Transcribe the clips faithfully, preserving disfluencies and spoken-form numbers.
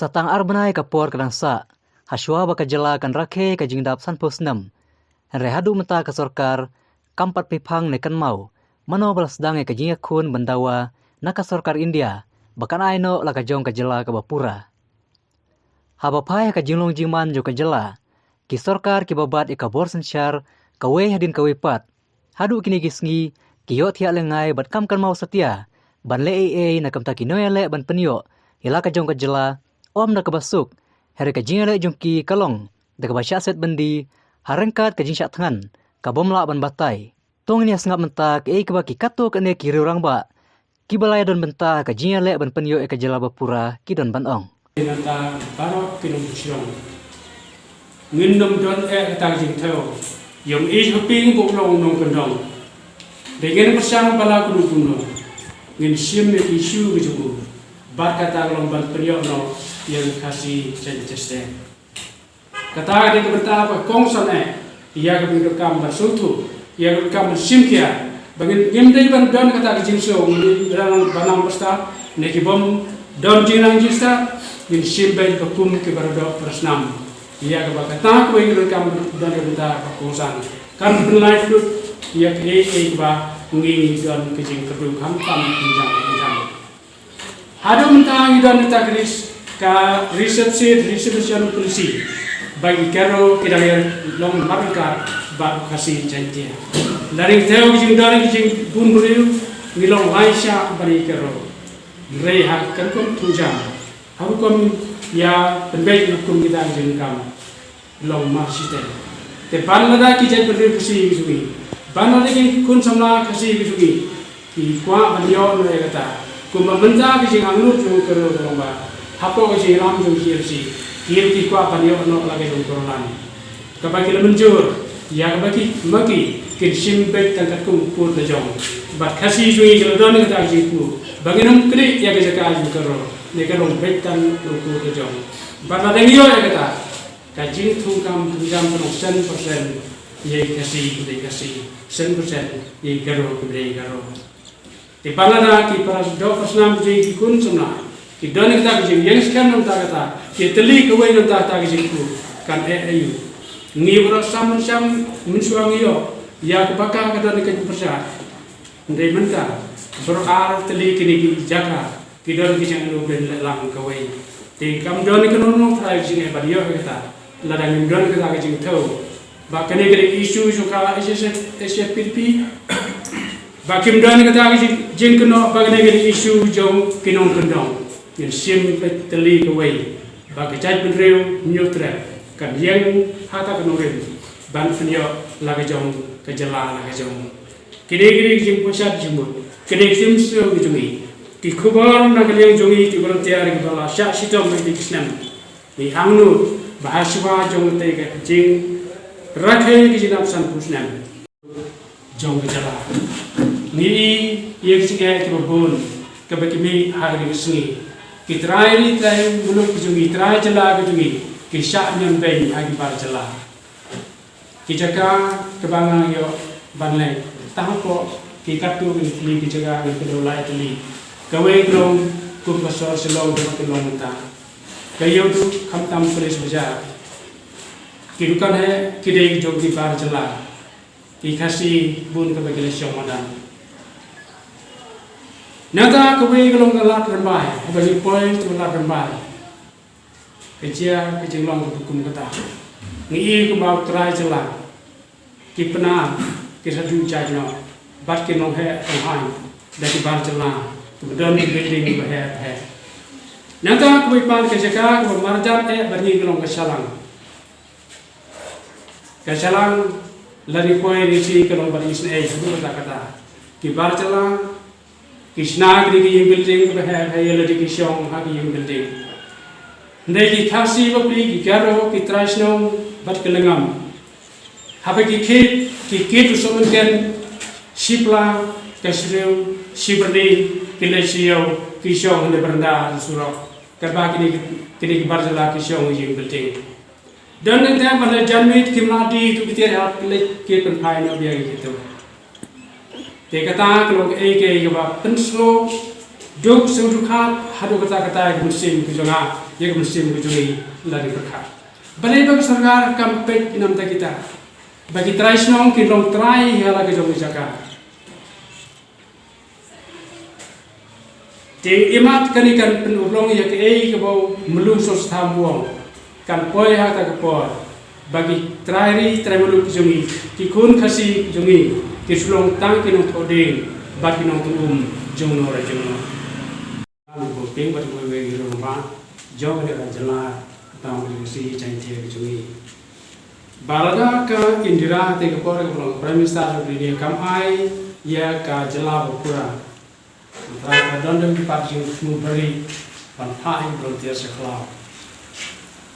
Sa tang ar bnai ka por ka dang sah, hashwa ba ka jylla kan rakhe ka jingdap sanphew snem. Hynrei haduh mynta ka sorkar kam pat pyrshang ne kynmaw mano ba la sdang ïa ka jingïakhun ban dawa na ka sorkar India ba kan ai noh la ka jong ka jylla kaba pura. Haba phai ha ka jinglong jingman jong ka jylla, ki sorkar kiba bat ïa ka bor synshar kawei hadien kawei pat, haduh kine ki sngi ki ïohthiah lyngngai bad kam kynmaw satia ban leh ei ei na ka bynta ki nongïaleh ban pynïoh ïa la ka jong ka jylla, ym da kaba suk. Hynrei ka jingïaleh jong ki ka long da kaba shah set byndi ha ryngkat ka jingshah thngan ka bym lah ban batai. To ngin ïa sngap mynta kaei kaba ki katto katne ki riew rangbah kiba la ïadon bynta ha ka jingïaleh ban pynïoh ïa ka jylla ba pura ki don ban ong. Nangta baroh ki nongshong, ngin nym don eh kata ka jingthew ïa u Ïew Haping ba u long nongkyndong. Dei ngin pyrshang ba la kumno kumno ngin shim ïa ka issue ka jong u bad kata ka long ban pynïoh noh ïa ka Khasi Jaintia State. Kata ka dei ka bynta ba kongsan eh ïa ka bynta kam ban sngewthuh, ïa ka bynta kam ban shim khia ba ngin, ngim dei ban don kata ka jingsngew ngin dei ban nang, ban nang basta ne ki bym don jingnang jingstad. Ngin shim beit ba kum ki para doh para snam, ïa kaba kata kawei ka donkam don ka bynta ba kongsan kan pynlait lut ïa kaei kaei kaba ngi don ka jingkyrduh khamtam kynjang kynjang. Haduh mynta ngi don kata ka ris, ka reserve seat, reservation policy ba ki Garo ki dang ïalong marryngkat bad u Khasi Jaintia. Lada ngi thew ka jingdon ka jingbun briew, ngi long lai shah bad ki Garo. Hynrei ha ka rukom thungjam, ha rukom ïa pynbeit rukom kita ka jingkam, long mar shi teng. Te ban lada ki jaitbynriew Khasi ki jong ngi, ban lada ki khun samla Khasi ki jong ngi ki kwah ban ïoh noh ïa kata, kumba mynta ka jingangnud jong ka Garo ka long ba hapoh ka jingïalam jong ka G L C ki, ki kwah ban ïoh noh la ka jong ka Garoland kaba ki la mynjur, ïa kaba ki, ma ki kin shim beit tang katkum ka pud la jong. Bad Khasi jong ngi ki la don kata ka jingkyrkhu ba ngin ym knieh ïa ka jaka jong ka Garo ne ka long beit tang ka pud la jong. Bad lada ngi ïoh ïa kata, ka jingthungkam thungjam ka long san percent ïa ki Khasi ki dei Khasi, san percent ïa ki Garo ki dei Garo. Te ban lada ki para doh para snam ki dei ki khun samla ki don kata ka jingïeng skhem na kata kata, ki tylli kawei na kata kata ka jingkyrkhu, kan eh aïu? Ngi baroh sam mynshuwa ngi ïoh ïa kaba ka ka don ka jingpyrshah. Hynrei mynta baroh ar tylli kine ki jaka ki don ki jingangnud lehlang kawei. Te kam don kano kano trai jingeh ban ïoh kata lada ngim don kata ka jingthew ba kane ka dei issue jong ka H S F, H S P D P. Ba kim don kata ka jing, jingkynnoh ba kane ka dei issue jong ki nongkyndong. Ngin shim beit tylli kawei ba ka jaitbynriew Hynñiewtrep kan ïeng ha kata ka nongrim ban pynïoh la ka jong ka jylla la ka jong. Kine, kine ki jingpynshad jingmut, kine ki jingpynshad ki jong ngi, ki khubor na ka liang jong ngi ki volunteer kiba la shah shitom ha kine ki snem. Ngi angnud ba hashwa jong kata ka jingrakhe ka jingdap sanphew snem jong ka jylla, ngi i ïa ki jingeh kiba bun kaba ki mih ha kine ki sngi. Ki trai ri trai muluk ki jong ngi, trai jylla ki jong ngi, ki shah ñion beiñ ha ki bar jylla. Ki jaka kiba nga ïoh ban leit, tang hapoh ki katto katne tylli ki jaka ngi kdew lai tylli. Kawei ka long kum ka sor Shillong kaba ka long mynta, ka ïoh tu khamtam Police Bazar. Ki dukan heh ki dei jong ki bar jylla, ki Khasi bun kaba ki la shong madan. Nangta kawei ka long ka Lad Rymbai, haba ngi poi tu Lad Rymbai, ka jia ka jinglong kaba kum kata. Ngi i kumba u trai jylla, ki pynah, ki sa ju jait noh bad ki nongheh nonghaiñ da ki bar jylla kiba don ki building kiba heh ba heh. Nangta kawei pat ka jaka kaba marjan eh bad ngi ka long ka Shallang. Ka Shallang, lada ngi poi ngi shu ka long bad isynei haduh katta katta. Ki bar jylla ki shna kine ki ïing building kiba heh ba heh, ïa lade ki shong ha ki ïing building. Hynrei ki Khasi bapli, ki Garo, ki trai shnong bad ki lyngngam, haba ki kit, ki kit u sohmynken, shipla ka shriew, shi byrni, ki leit sha ïew, ki shong ha ki baranda surok. Katba kine, kine ki bar jylla ki shong ha ïing building. Don nangta ban leit janmiet, kim lah die tu ki tiar, hap leit kit pynphai noh biang ïa kito. Te kata ka long kaei kaei kaba pynsngew Duk sngewdukha haduh katta katta ïa ka mynsiem ka jong nga, ïa ka mynsiem ka jong ngi la dei pyrkhat. Balei ba ka sorkar kam peit namar kita ba ki trai shnong kin long trai ha la ka jong ka jaka. Te imat kane kan pynurlong ïa kaei kaba u Mlu Sostham u ong. Kan poi ha kata ka por ba ki trai ri trai muluk ki jong ngi, ki khun Khasi ki jong ngi, ki shu long tang ki nongthoh dieng bad ki nongthoh um jongno re jongno. Ngi pynbeit bad kiwei kiwei ki rangbah jong kane ka jylla, kata ka Khasi Jaiñtia ka jong ngi. Bad lada ka Indira te ka por kaba long Prime Minister jong ka India kam ai ïa ka jylla ba pura. Mynta ka don dang ki pat jingthmu bari ban phah ïa ki volunteer sha khlaw.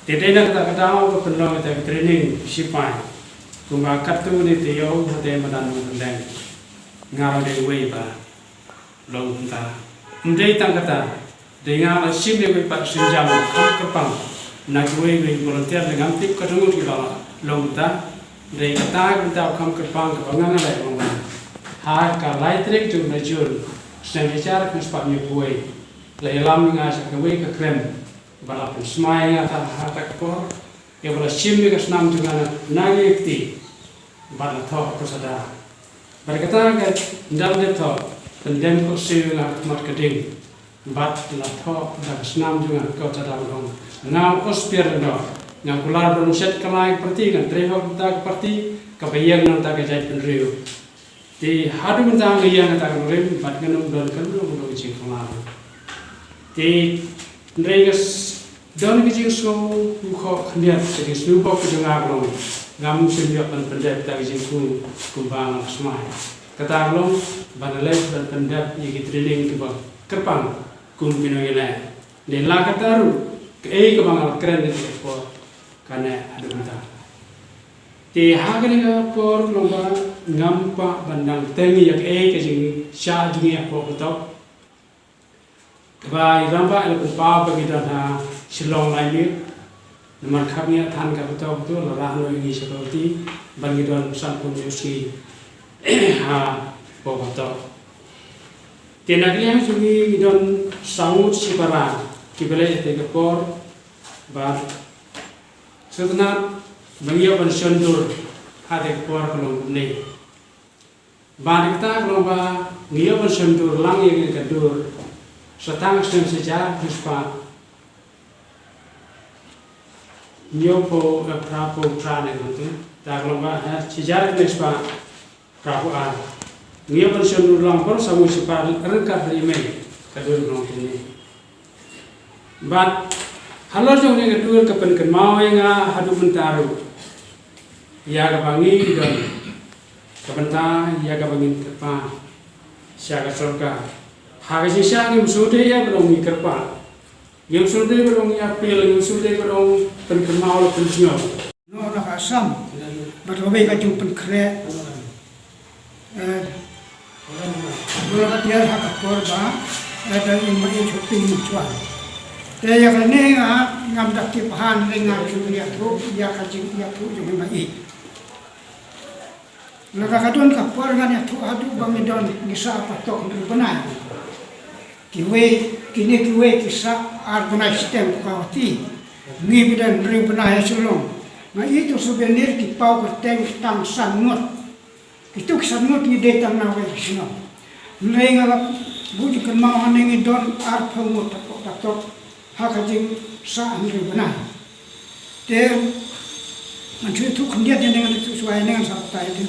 Te dei na kata ka daw ba pynlong ïa ka training sipai. Kumba katto ne te ïoh hate madan nongkyndeng. Nga ruh dei uwei ba long kumta. Ym dei tang kata, dei nga la shim ïa kawei pat ka sienjam kham kyrpang na kiwei kiwei ki volunteer, dei ngam tip katno ngut kiba la long kumta. Dei kata ka bynta kham kyrpang kaba nga nga leh, ong ba ha ka lai tarik jong u bnai Jun, snem hajar khyndai spah hynñiewphew wei, la ïalam ïa nga sha kawei ka krem ba la pynsmai ïa nga ha kata ka por, ïa ba la shim ïa ka snam jong nga na ngi kti bad la thoh ko sada. Bad kata ka dang dep thoh, pyndem ko siew ïa nga ha khmat ka ding. Bad la thoh da ka snam jong nga ko sada, ong nga u Ospier Lyngdoh. Nga kular ba ngan shet kylla ïa ka party, ngan trei hok na ka party kaba ïeng na ka jaitbynriew. Te haduh mynta nga ïeng ha kata ka nongrim bad ngam don kano kano ka jingkylla. Te hynrei nga s- don ka jingsngewkhuh khyndiat, ka jingsngewbok ka jong nga ka long, ngam shym ïoh ban pyndep da ka jingkhuh kumba nga la smai. Kata ka long ban leit ban pyndep ïa ki training kiba kyrpang kum ki nongïaleh. Ne la kata ruh, kaei kaba nga la kren ïa ka por kane haduh mynta. Te ha kane ka por ka long ba ngam kwah ban dang teng ïa kaei ka jingshah jingeh hapoh Patok. Kaba i rangbah i la pynpaw ba ngi don ha Shillong lai miet. Namar khap ngi ïa than ka Patok tu la rah noh ïa ngi sha ka lynti ba ngi don sanphew hynñiew sngi hapoh Patok. Te na ka liang jong ngi ngi don saw ngut shipara kiba leit ha kata ka por. Bad sngewtynnat ba ngi ïoh ban shon dur ha kata ka por ka long kumne. Bad kata ka long ba ngi ïoh ban shon dur lang ïa kane ka dur sa tang snem shi hajar khyndai spah hynñiewphew, eh, phraphew phra ne kumtu. Kata ka long ba, eh, shi hajar khyndai spah phraphew ar. Ngi ïoh ban shon dur lang baroh saw ngut shipara ryngkat bad i mei ka dur ka long kumne. Bad halor jong kane ka dur ka pynkynmaw ïa nga haduh mynta ruh ïa kaba ngi don, ka bynta ïa kaba ngin kyrpad sha ka sorkar. Ha ka jingshisha ngim sngewdei ïa ba dang ngi kyrpad, ngim sngewdei ba dang ngi appeal, ngim sngewdei ba dang pynkynmaw la pynsngew. Noh na ka Assam bad kawei ka jingpynkhreh, eh, volunteer ha ka por ba, eh, da i Maieit Hoping Mynshuwa. Te ïa kane nga ngam da tip bha, hynrei nga ju ïathuh ïa ka jingïathuh jong i Maieit. Lada ka don ka por ngan ïathuh haduh ba ngi don ngi sah ha Patok hynriew bnai. Kiwei, kine kiwei ki sah ar bnai shiteng, ka wati. Ngi ba don hynriew bnai ha Shillong. Nga ïohi tu souvenir ki paw kyrteng ki tang san ngut. Kitu ki san ngut ngi dei tang na wei ka shnong. Hynrei nga la buh jingkynmaw hangne ngi don arphew ngut hapoh Patok ha ka jingsah hynriew bnai. Te ngan shu ïathuh khyndiat ïa ne, ngan ïathuh shuwa ïa ne, ngan sa batai te.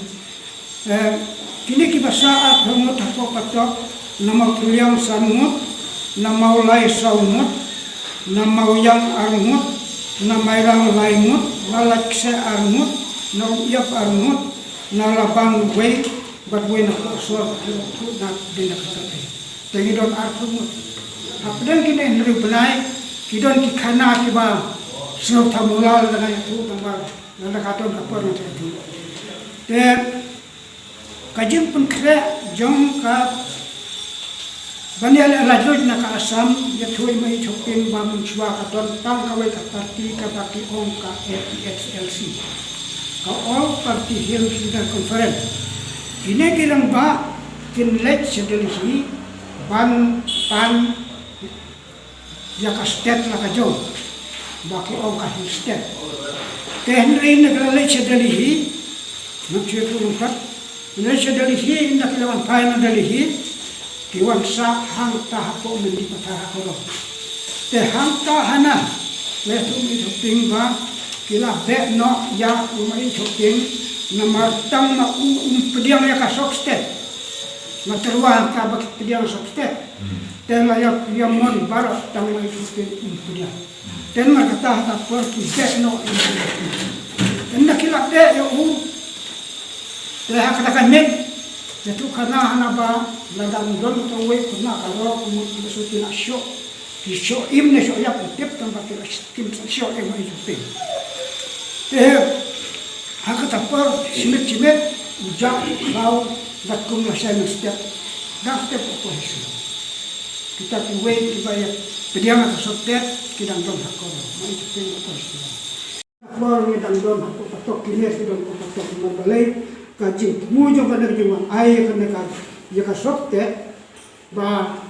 Eh, kine kiba sah arphew ngut hapoh Patok, na Mawthuliang san ngut, na Mawlai saw ngut, na Mawiang ar ngut, na Mairang lai ngut, na Laitkse ar ngut, na Umiap ar ngut, na Labang wei, bad wei na Pohsor, na dei na kata. Te ngi don arphew ngut. Hapdeng kine hynriew bnai ki don ki khana kiba sngewthuh mula lada nga ïathuh, namar lada ka don ka por nga ïathuh. Te ka jingpynkhreh jong ka ban ïaleh laitluid na ka Assam, ïathuh i Maieit Hoping ba mynshuwa ka don tang kawei ka party kaba ki ong ka A P H L C, ka All Party Hill Leaders Conference. Kine ki rangbah kin leit sha Delhi Ban pan ïa ka state la ka jong ba ki ong ka Hill State. Te hynrei na ka la leit sha Delhi, na ka leit sha Delhi, na ka la wan phai na Delhi, ki wan sah hangta hapoh Mendipathar ha Korong. Te hangta hana la ïathuh ma i Thuping ba ki la beh noh ïa u ma i Thuping namar tang ma u um pdiang ïa ka Sok State. Nga tyrwa hangta ba ki pdiang Sok State. Te la ïa, ïa mon baroh tang ma i Thuping um pdiang. Te namar kata ha ka por ki beh noh ïa u. Te na ki la beh ïa u. Te ha kata ka miet ïathuh khana hana ba la dang don uta uwei u khynnah ka rok, u mut u shu ki la shoh. Ki shoh im ne shoh ïap, tip tang ba ki la kim sa shoh im ha i Thuping. Te ha kata por shimet shimet u jah u khlaw, da kum la shai mynstep, dang step u poi sha. Kita kiwei kiba ïa pdiang ha ka Sok State ki dang don ha Korong, ma i Thuping u poi sha. Ka por ngi dang don hapoh Patok, kine ki don hapoh Patok, namar balei ka jingthmu jong kane ka jingwan ai ïa kane ka, ïa ka Sok State ba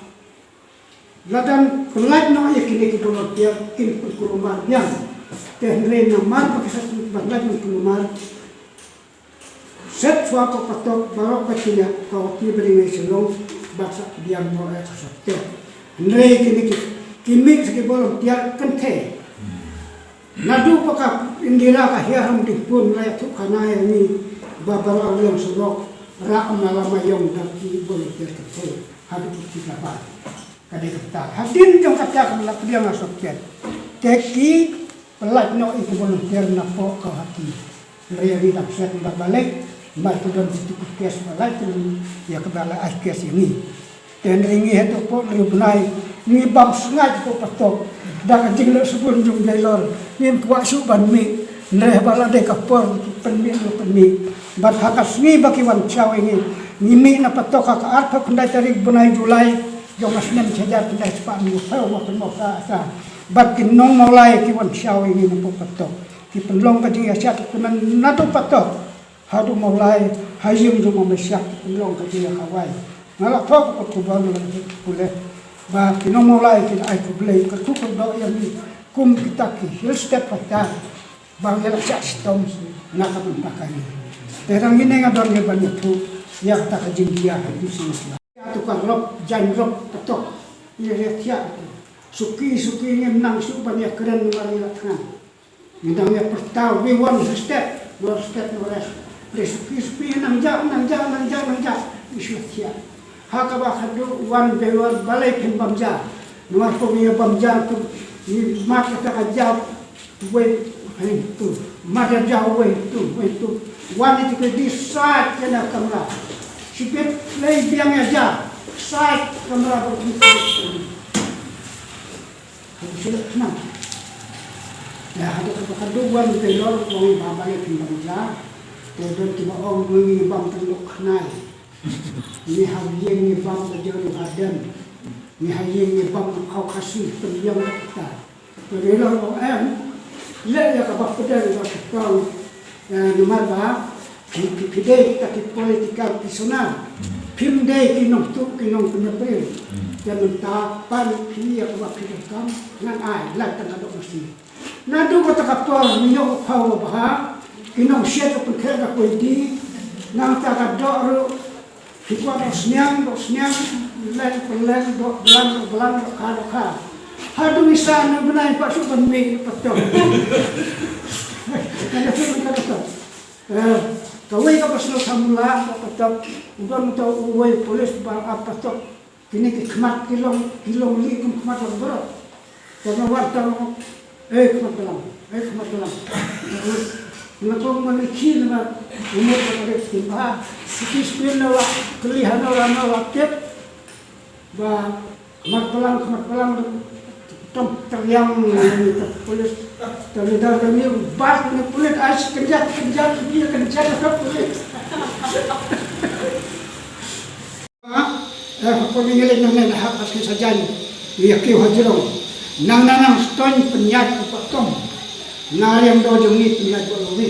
la dang pynlait noh ïa kine ki volunteer kin pynkulmar biang. Te hynrei namar ba ki sa pynlait ban kulmar, set shuwa hapoh Patok baroh ka jingïa ka wati ba dei ngi Shillong ba sa pdiang noh ïa ka Sok State. Hynrei kine ki, ki mih sa ki volunteer kynthei. Naduh ba ka Indira ka hiar ha Mudingpur la ïathuh khana ïa ngi ba baroh arliang surok rah ma la ma ïong da ki volunteer kynthei haduh ki la bai. Ka dei kata. Hadien jong kata ka la pdiang ïa Sok State. Te ki pynlait noh ïa ki volunteer napoh ka wati. Hynrei ïa ngi dang shet, dang balei, mar ki don kitu ki case ba lait ïa kaba la ai case ïa ngi. Te hynrei ngi haduh hapoh hynriew bnai ngi bam sngaid hapoh Patok da ka jingleh sbun jong Jailor, ngim kwah shuh ban mih. Hynrei haba la dei ka por ki pynmih, la pynmih. Bad ha ka sngi ba ki wan shaw ïa ngi, ngi mih na Patok ha ka arphew khyndai tarik bnai July jong ka snem shi hajar khyndai spah hynñiewphew, ma kynmaw sha sha. Bad ki nong Mawlai ki wan shaw ïa ngi napoh Patok. Ki pynlong ka jingïasyat, ki pynlong naduh Patok haduh Mawlai, ha ïing jong u Mawlai Shah, ki pynlong ka jingïakawai. Nga la thoh ka kot khubor, nga la thoh pule ba ki nong Mawlai ki la ai khublei kyrkhu kyrdoh ïa ngi kum kita ki Hill State Fighter ba ngi la shah shitom na ka bynta ka ri. Te tang ïa ngi nga don ïa ban ïathuh ïa kata ka jingjia ha ki sien sla. Ïa tu ka rop, jaiñ rop Patok, ïa ïa thiah. Suki suki ngim nang shuh ban ïa kren namar ïa la thngan. Ngi dang ïa pyrta we want respect, no respect, no rest. Re suki suki nang jah, nang jah, nang jah, nang jah. Ngi shu thiah. Ha kaba khadduh wan bewar balei phin bam ja. Namar ko ngi bam ja tu ngi mat kata ka ja. Wei, hein tu. Mat ja wei tu, wei tu. Wan itu ke di side kena kamra. Sipit lei biang ïa ja. Side kamra berhenti. Haduh shu leh khnang. Ïa, haduh kaba khadduh wan Taylor, ong ba balei phin bam ja. Te don kiba ong ngi bam tang lok khnai. Ngi ha ïing ngi bam ka jong ha dem. Ngi ha ïing ngi bam ka khaw Khasi pynïeng ka kita. Te Taylor ong em. Leh ïa kaba pdeng ba ki kong. Eh, namar ba phi, phi, phi dei kita ki political prisoner. Phim dei ki nongtuh ki nongpynïapyrim. Te mynta pan phi ïa kaba phi donkam ngan ai, lait tang ka dohnud shi. Naduh kata ka por ngi ïoh u phew u bha, ki nongsiat ka pynkhreh ka koiti, nangta ka doh ruh Ki kwah doh sniang, doh sniang, leng pynleng, doh blang, doh blang, doh kha, doh kha. Haduh ngi sah na bnai pat shu ban mih na Patok. Ka na shu ban ka Patok. Eh, kawei ka personal samula na Patok. U don uta uwei police ba ap Patok. Kine ki khmat ki long, ki long li kum khmat long borot. Ka na wan tang, eh, khmat balang, eh, khmat balang. Na kong ma ni ki na ma, umur ba ka dek skin ba, skin skin na la, keli hano la, no la tip. Ba, khmat balang, khmat balang, tom teriang ni ta polis. Tapi dah kami bat ni polis, ai kenjat, kenjat, dia kenjat ka polis. Eh, hapoh ngi leit nangne da hap ba sngewsih jan ïa kiew ha jrong. Nang nang nang ston pynïaid u Patom. Nga riam do jong ngi pynïaid ba lowi.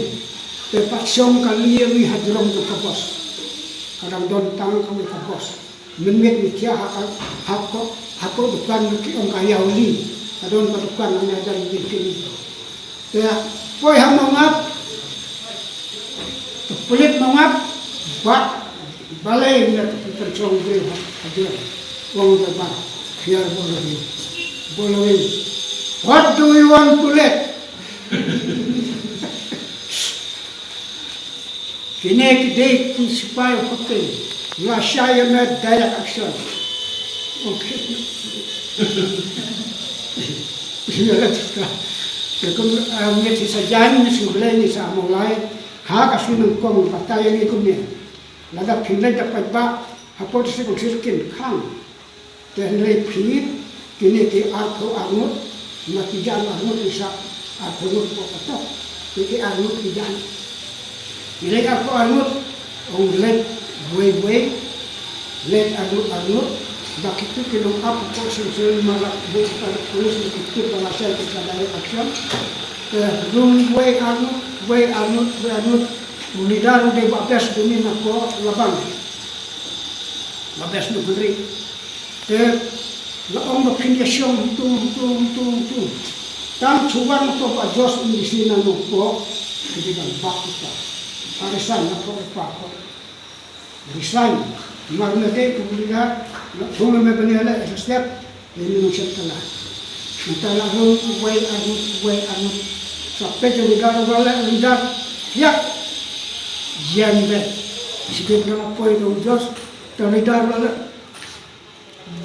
Te pat shong ka liang ngi ha jrong jong ka bos. Ka dang don tang kawei ka bos. Mynmiet ngi thiah ha ka, ha ko, ha ko dukan ngi ki ong ka ïawli. Ka don ka dukan ngi ïa jan ngi ki. Te poi ha Mawngap. Te pulit Mawngap. Ba, balei ngi te pynchong briew ha, ha jong. Ong ba ba. Hiar bolo wi. Bolo wi. What do you want to let? Kine ki dei ki sipai hapdeng. Lashai ïa me direct action. Okay. Ïa la tuka. Te kum, ah, ngi ti sa jan, ngi sngewblei, ngi sa mawlai. Ha ka shnong kong batai ïa ngi kumne. Lada phin leit da paidbah, hapoh district council kin khang. Te hynrei phi, kine ki arphew arngut, ma ki jan arngut, isa arphew ngut ko patok. Te ki arngut ki jan. Hynrei arphew arngut, ong leit wei wei, leit arngut arngut, ba kitu ki long ap ko sim sim ma la bu ka police ni kitu ba la sel ki sa direct action. Te rung wei arngut, wei arngut, wei arngut, u leader u dei ba best duni na ko labang. Ba best na hynrei. Te la ong ba phin ïa shong tu, tu, tu, tu. Tang chuwan to ba Jos in disi na no ko. Ki ban ba kita. Arisan na ko pa ko. Resign. Mar me te tu liga. La thung me bani ala step. Ni ni sep tala. Nta la ro wai anu, wai anu. Sa pe je liga ro la liga. Ya. Yen be. Sikit na poi do Jos. Ta liga ro la.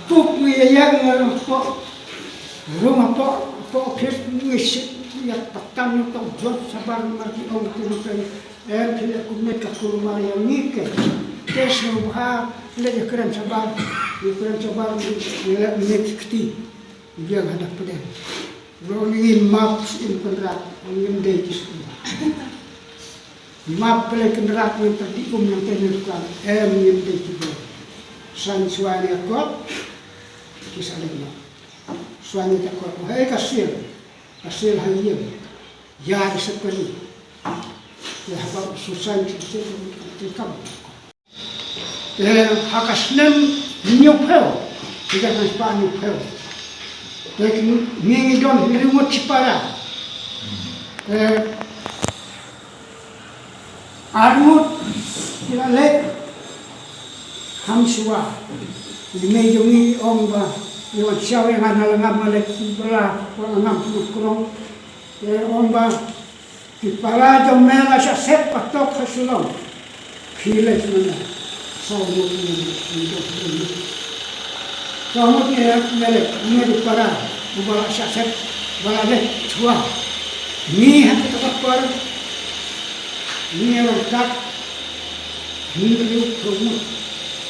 Buk ngi ïa ïeng ngi hapoh. Rung hapoh, hapoh office ngi shu ïa patan ngi tong jot sabar mar ki ong ki ngi. Em ki ïa kumne ka kulmar ïa ngi ke. Te sngewbha leit ïa kren sabar. Ïa kren sabar ngi leh minit kti. Ïa hadap pdeng. Ruh ngi map in Kynrad, ngim dei ki sngewbha. Map pele Kynrad ngan pyrdi um ngan pynir kwan, em ngim dei ki bor. San shuwa ni akot, ki sa leh noh. Shuwa ni akot, hai ka sil, ka sil hai ïem. Ya di sekali. Ya haba susan ki sil ki kam. Te ha ka snem hynñiewphew, ki ka snem spah hynñiewphew. Te ngi ngi don hynriew ngut shipara. Te ar ngut ki la leit kham shuwa. Ngi mei jong ngi ong ba ngi wan shaw ïa nga na la ngam ma leit bala wa ngam pynkrong. Te ong ba ki para jong me la shah set patok ha Shillong. Phi leit mane. Saw ngut ne, ne dok ne. Saw ngut ne, ne leit, ne di para. Uba la shah set, ba la leit shuwa. Ngi ha kata ka por. Ngi long kat. Ngi long promote.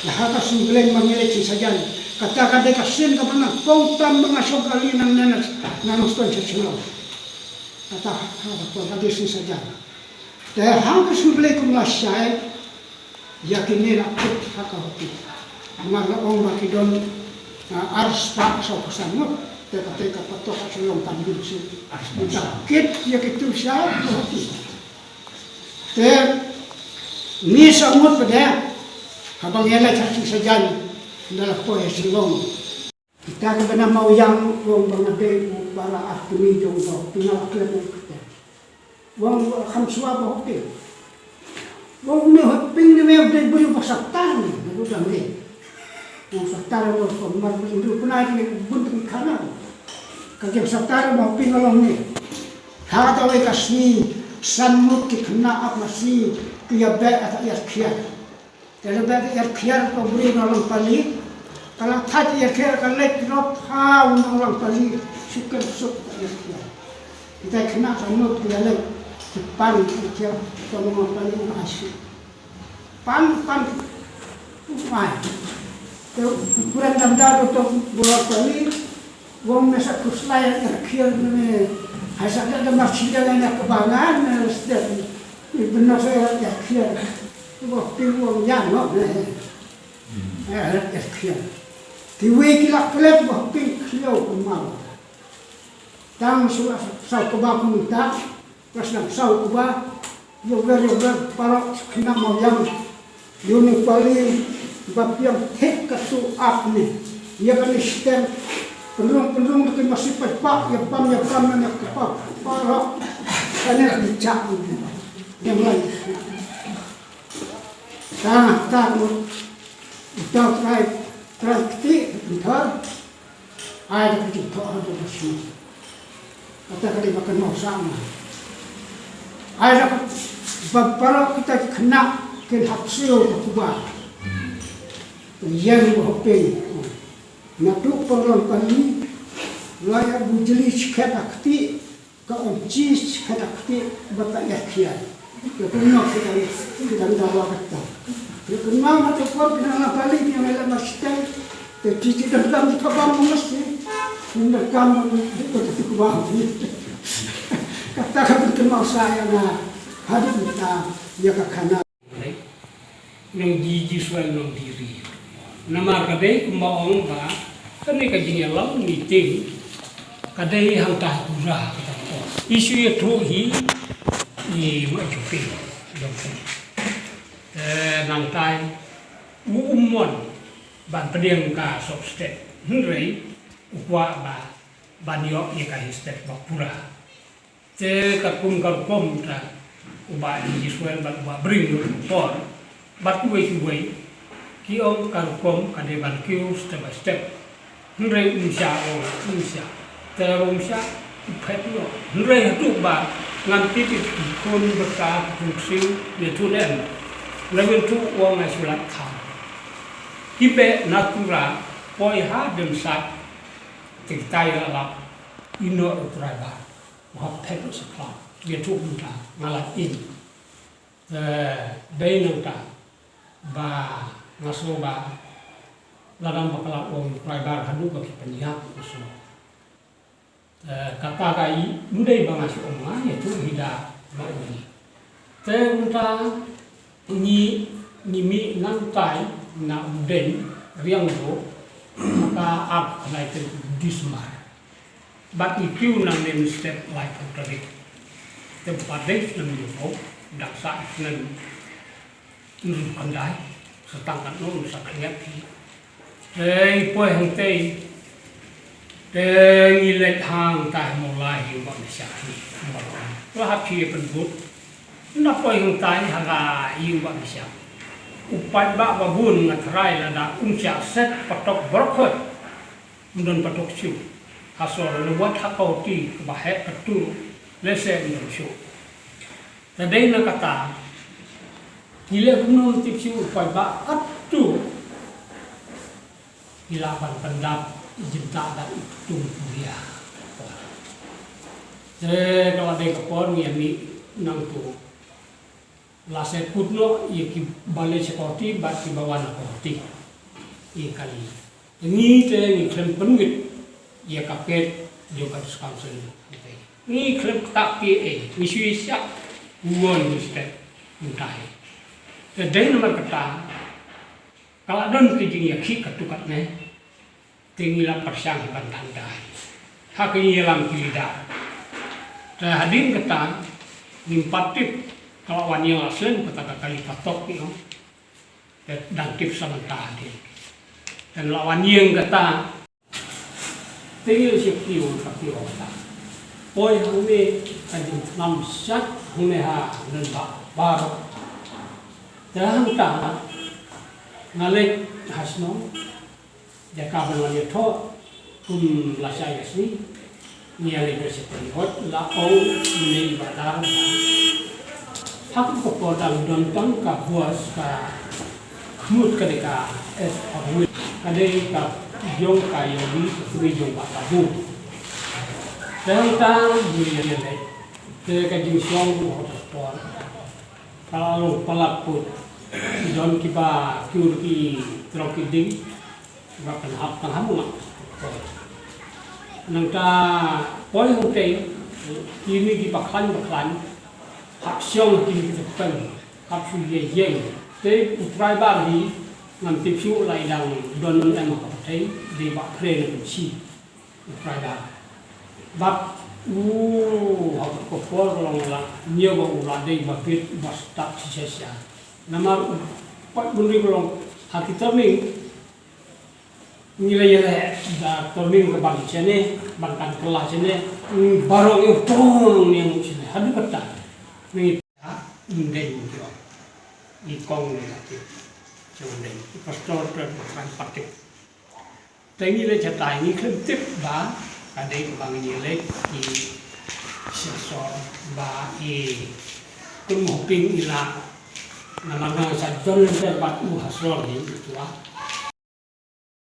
Ïa ha ka shu blei ma ngi leit shisha jan. Kata ka dei ka sien kaba nga pong tam ba nga shong kali nang nanas. Nang stone sha Shillong. Kata ha ka por ka dei shisha jan. Te hangta shu blei kum lashai, ïa kine la kut ha ka hoti. Nga la ong ba ki don, ah, ar spah saw phew san ngut, te kata ka patok ha Shillong tam dun shu. Ngi ta kit ïa kitu sha ka hoti. Te ngi saw ngut pat de, haba ngi leit ha shisha jan, nda la poi ha Shillong. Kita kiba na Mawiang, ong ba nga dei u para artylli jong u Bah Hoping, nga la klet ïa u kyrteng. Ong kham shuwa Bah Hoping. Ong une Hoping ne me u dei bri uba satar ne, na u dang dei. Ong satar ne, ong mar bri u bnai ne bun ki khana. Ka kem satar Bah Hoping, nga long ne. Ha kawei ka sngi, san ngut ki khynnah ap masi, ki ïa beh ha ka ïar khiar. Te lada ka ïar khiar ka briew na long pali, ka la thait ïar khiar ka leit rop ha u nong long pali, suk ka suk ka ïar khiar. Kita kena ka mut ka leit, ki pan ki khiar ka nong long pali u ai suk. Pan, pan, u ai. Te u kuran dam dar u to bu long pali, Wong me sa khuslai ïa ka khiar ne, hai sa da da mar chiliang ïa ka bangan ne, sdep. I bynno sa ïa ka khiar. Wong pi wong ïa no ne. Ïa ka khiar. Kiwei ki la klet wong pi khiar kumno. Tang shu la saw kaba kumta. Ka sdang saw kaba. Ïoh ber ïoh ber parok khynnah Mawiang. Ïoh ni pali. Ba biang thik katto ap ne. Ïa kane stem. Pynlong pynlong da ki masi paidbah, ïa bam ïa bam ne ka pa. Parok. Kane ka jaka ne. Ïa mlai. Ta ta mo. Ta trai trai kti. Ntar. Ai da ka jingthoh ha ka shnong. Kata ka dei ba kynmaw sah ma. Ai da ka ba parok kita ki khynnah kin hap siew ka kuba. Ka ïeng ba hopeng. Naduh pynlong kali. Lai ha bujli skhet ha kti. Ka ong jis ka dak ti ba ta ïa khian. Ka kun nok ki dang ki dang dawa kata. Ka kun ma ma te por ki dang la bali ki dang la ma stai. Te ti ti dang dang ka ba ma mesti. Kun dang kam ma ni ko te ku ba. Kata ka kun ma sa ïa na. Hadin ta ïa ka khana. Nong Ji Jisrael nong diri. Namar ka dei kumba ong ba kane ka jingïalam meeting ka dei hangta ha Tura kata ka por. Issue ïathuh hi i ma Jupi dong. Te nangtai u um mon ban pdiang ka sop step. Hynrei u kwah ba ban ïoh ïa ka hi step ba pura. Te ka kum ka rukom ta u Bah Israel bad u Bah Bring ruh por bad kiwei kiwei ki ong ka rukom ka dei ban kiew step by step. Hynrei um shah ong um shah. Te um shah u phet noh. Hynrei haduh ba ngan tip ïa ki khun bynta ki khun ksiew ne tu ne em. Ngan tu ong ai shu lait kham. Ki beh na Tura poi ha Densat te kita ïa lap ïa u Trai Bah. Nga hap thep sa khlad ïathuh mynta nga la im. Eh, dei nangta ba nga sngew ba lada ba ka la ong Trai Bah haduh ba ki pynïap nga sngew. Eh, kata ka i ym dei ba nga shu ong nga ïathuh hi da ba u ni. Te mynta ngi ngi mih nangtai na u dei riang ro ka ap khlai te dismar. Bad i kiew nangne mynstep laiphew tarik. Te ba dei snem ïa phew, dak sa snem ynru khyndai, sa tang katno sa khyndiat phi. Te i poi hangtei. Te ngi leit hangtai ha Mawlai ïa u Bah Mishak hi. La hap hi pynbud. Na poi hangtai ha la ïa u Bah Mishak. U paidbah ba bun nga tharai lada um shah set patok baroh khoit. Ym don patok shuh. Ha sor lewat ha kawti kaba heh katto lehse ym don shuh. Te dei na kata ngi leh kumno ym tip shuh u paidbah katto. Ngi lah ban pyndap i jingtah da i ktung kuria. Te ka la dei ka por ngi ïa mih nangto. La sa kut noh ïa ki ba leit sha kawti bad ki ba wan na kawti. Ïa kali. Ngi te ngi khlem pynwit ïa ka pet jong ka District Council. Ngi khlem ktah phi ei, ngi shu ïa shah won ngi step mynta hi. Te dei namar kata ka la don ka jingïakhih katto katne. Te ngi la pyrshang ban than dei ha ka ïalam ki leader. Te hadien kata ngim pat tip ka la wan ïa la shen kata ka kali patok ïa. Te dang tip sa mynta hadien. Te la wan ïa kata te ngi la shu kiew ka kiew kata. Poi hangne ka jingthnam shat hangne ha Nongbah baroh. Te hangta nga leit ha shnong. Jaka ba ngan ïathoh kum la shai ka sngi ngi ïa leit bad sha Trai Hot la ong ïa i Bah Dar ba ha kum ka por dang don tang ka bus ka mut ka dei ka S R W ka dei ka jong ka ïa wi ka kri jong Bah Kabu. Te hangta ngi ïa leit te ka jingshong ruh ha ka por ka la long palat put. Don kiba kiew ki trok ki ding. Ba kan hap tang ha mung. Nangta poi hangtei kine ki ba khlaiñ ba khlaiñ hap shong kine ki tepeng hap shu ïeng ïeng. Te u Trai Bah hi ngam tip shuh la i dang don em ha ka pyrthei dei ba phre na pynshi u Trai Bah. Bad u ha ka por long la ñiew ba u la dei ba bit ba stad shisha shisha. Namar u pat bun ri ba long Ha ki turning ngi la ïaleh da turning ka ban shane, ban kan kylla shane, baroh ngi tong ngi ngut shane. Haduh katta ngi ta ym dei ngi ong. Ngi kong ngi la tip. Sha ym dei ngi pastor, tu kan patik. Te ngi la chatai ngi khlem tip ba ka dei kaba ngi leit ki sha sor ba i Kum Hoping i la namar nga sa don lynter bad u ha sor hi i tua.